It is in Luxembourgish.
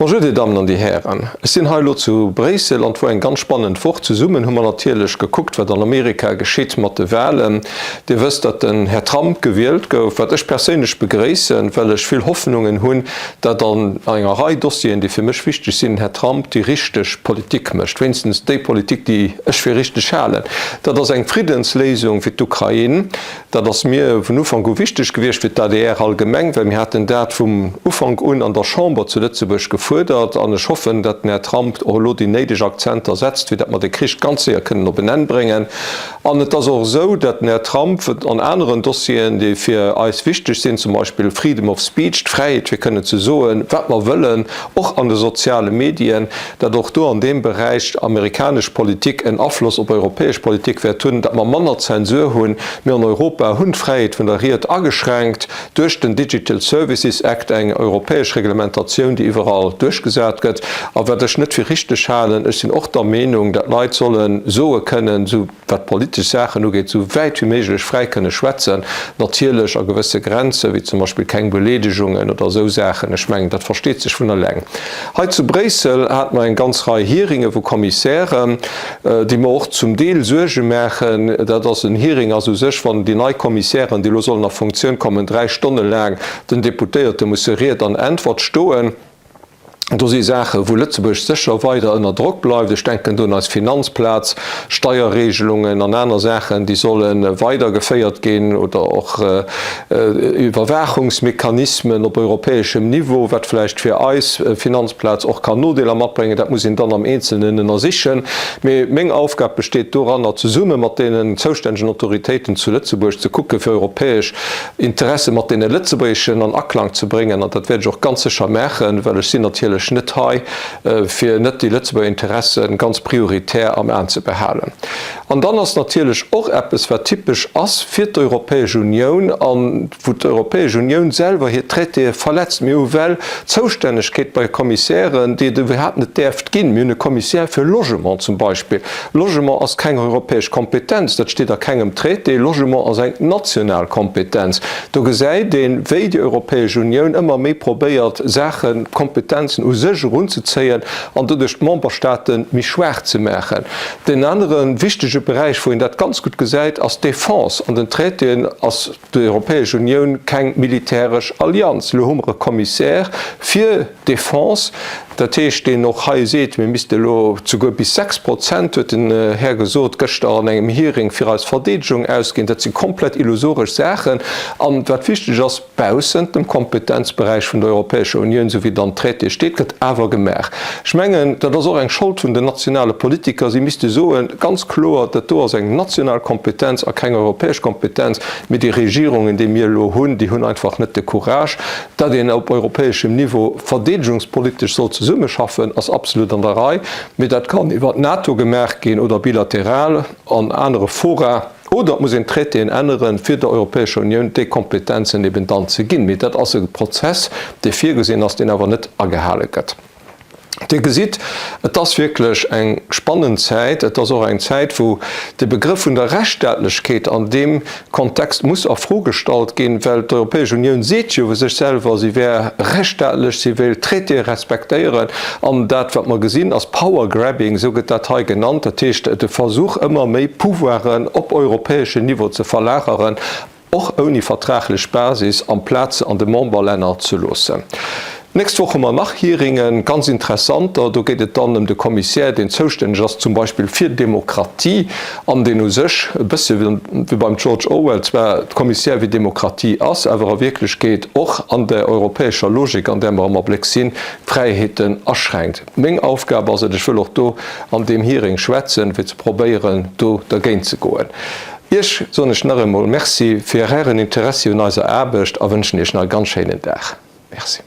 Bonjour Dir Dammen an Dir Hären. Ech sinn hei elo zu Bréissel an et wor eng ganz spannend Woch. Zesummen hu mer natierlech gekuckt, wat an Amerika geschitt mat de Wahlen. Dir wësst, datt den Här Trump gewielt gouf, wat ech perséinlech begréissen, well ech vill Hoffnungen hunn, datt an enger Rei Dossieren, déi fir mech wichteg sinn, den Här Trump déi richteg Politik mécht, wéinstens déi Politik, déi ech fir richteg halen. Dat ass eng Friddensléisung fir d'Ukrain. Dat ass mir vun Ufank u wichteg gewiescht, fir d'ADR allgemeng, well mir haten dat vum Ufank un an der Chamber zu Lëtzebuerg gefuerdert. An ech hoffen, datt den Här Trump och elo déi néideg Akzenter setzt, fir datt mer de Krich ganz séier kënnen op en Enn bréngen. An et ass och esou, datt den Här Trump an aneren Dossieren, déi fir eis wichteg sinn, zum Beispill Freedom of Speech, d'Fräiheet fir kënnen ze soen, wat mer wëllen, och an de soziale Medien, datt och do an deem Beräich amerikanesch Politik en Afloss op europäesch Politik wäert hunn, datt mer manner Zensur hunn. Mir an Europa hunn d'Fräiheet vun der Ried ageschränkt duerch den Digital Services Act, eng europäesch Reglementatioun, déi iwwerall duerchgesat gëtt a wat ech net fir richteg halen. Ech sinn och der Meenung, datt Leit solle soe kënnen, esou wat politesch Saachen ugeet, esou wäit wéi méiglech fräi kënne schwätzen, natierlech a gewësse Grenzen, wéi zum Beispill keng Beleedegungen oder esou Saachen. Ech mengen, dat versteet sech vun eleng. Hei zu Bréissel hate mer eng ganz Rei Hearinge vu Kommissären, déi mer och zum Deel Suerge maachen. Dat ass en Hearing ass u sech, wann déi nei Kommissären, déi elo sollen a Funktioun kommen, dräi Stonne laang den Deputéierte musse Ried an Äntwert stoen. Do si Saachen, wou Lëtzebuerg sécher weider ënner Drock bleift. Ech denken do un eis Finanzplaz, Steierregelungen an aner Saachen, déi solle weidergeféiert ginn, oder och Iwwerwaachungsmechanismen op europäeschem Niveau, wat vläicht fir eis Finanzplaz och kann Nodeeler matbréngen. Dat muss een dann am Eenzelnen ënnersichen. Mee meng Aufgab besteet doranner, zesumme mat deenen zoustännegen Autoritéiten zu Lëtzebuerg ze kucken, fir europäesch Interesse mat deene lëtzebuergeschen an Aklang ze bréngen, an dat wäert ech och ganz sécher maachen, well ech sinn natierlech net hei, fir net déi Lëtzebuerger Interesse ganz prioritär am Aen ze behalen. An dann ass natierlech och eppes, wat typesch ass fir d'Europäesch Unioun a wou d'Europäesch Unioun selwer hir Traitéë verletzt, Mir hu well Zoustännegkeet bei Kommissären, déi et iwwerhaapt net däerft ginn. Mir hunn e Kommissär fir Logement zum Beispill. Logement ass keng europäesch Kompetenz, dat steet a kengem Traité. Logement ass eng national Kompetenz. Do gesäit een, wéi déi Europäesch Unioun ëmmer méi probéiert, Saachen, Kompetenzen u sech erunzezéien an doduerch d'Memberstaate méi schwaach ze maachen. Deen anere wichtege Beräich, wou een dat ganz gutt gesäit, ass d'Defense. An den Traitéen ass d'Europäesch Unioun keng militäresch Allianz. Elo hu mer e Commissaire fir d'Defense, dat heescht, deen och hei seet, mir misste elo souguer bis 6 Prozent, huet den Här gesot gëschter an engem Hearing, fir eis Verdeedegung ausginn. Dat si komplett illusoresch Saachen. An wat wichteg ass, baussent dem Kompetenzberäich vun der Europäescher Unioun, esou wéi et am Traité steet, gëtt awer gemaach. Ech mengen, dat ass och eng Schold vun den nationale Politiker. Si misste soen, ganz kloer, dat do ass eng national Kompetenz a keng europäesch Kompetenz. Mee déi Regierungen, déi mir elo hunn, déi hunn einfach net de Courage. Datt een op europäeschem Niveau verdeedegungspolitesch soll zesummeschaffen, ass absolut an der Rei. Mee dat kann iwwer d'NATO gemaach ginn oder bilateral an anere Fora. Oder et muss een d'Traitéen änneren, fir der Europäescher Unioun déi Kompetenzen eben dann ze ginn. Mee dat ass e Prozess, dee virgesinn ass, deen awer net agehale gëtt. Dir gesitt, et ass wierklech eng spannend Zäit. Et ass och eng Zäit, wou de Begrëff vun der Rechtsstaatlechkeet an deem Kontext muss a Fro gestallt ginn, well d'Europäesch Unioun seet jo vu sech selwer, si wär rechtsstaatlech, si wéilt d'Traitéë respektéieren. An dat, wat mer gesinn, ass Power grabbing, esou gëtt dat hei genannt, dat heescht de Versuch, ëmmer méi Pouvoiren op europäeschen Niveau ze verlageren, och ouni vertraglech Basis, amplaz se an de Memberlänner ze loossen. D'nächst Woch hu mer nach Hearingen, ganz interessanter. Do geet et dann ëm de Kommissär, deen zoustänneg ass zum Beispill fir Demokratie an deen u sech, e bësse wéi beim George Orwell, zwar Kommissär fir Demokratie ass, awer a Wierklechkeet och an der europäescher Logik, an där mer am Abléck sinn, d'Fräiheeten aschränkt. Meng Aufgab ass et, ech wëll och do an deem Hearing schwätzen, fir ze probéieren, do dergéint ze goen. Iech soen ech nach eemol Merci fir Ären Interessi un eiser Aarbecht a wënschen Iech nach e ganz schéinen Dag. Merci.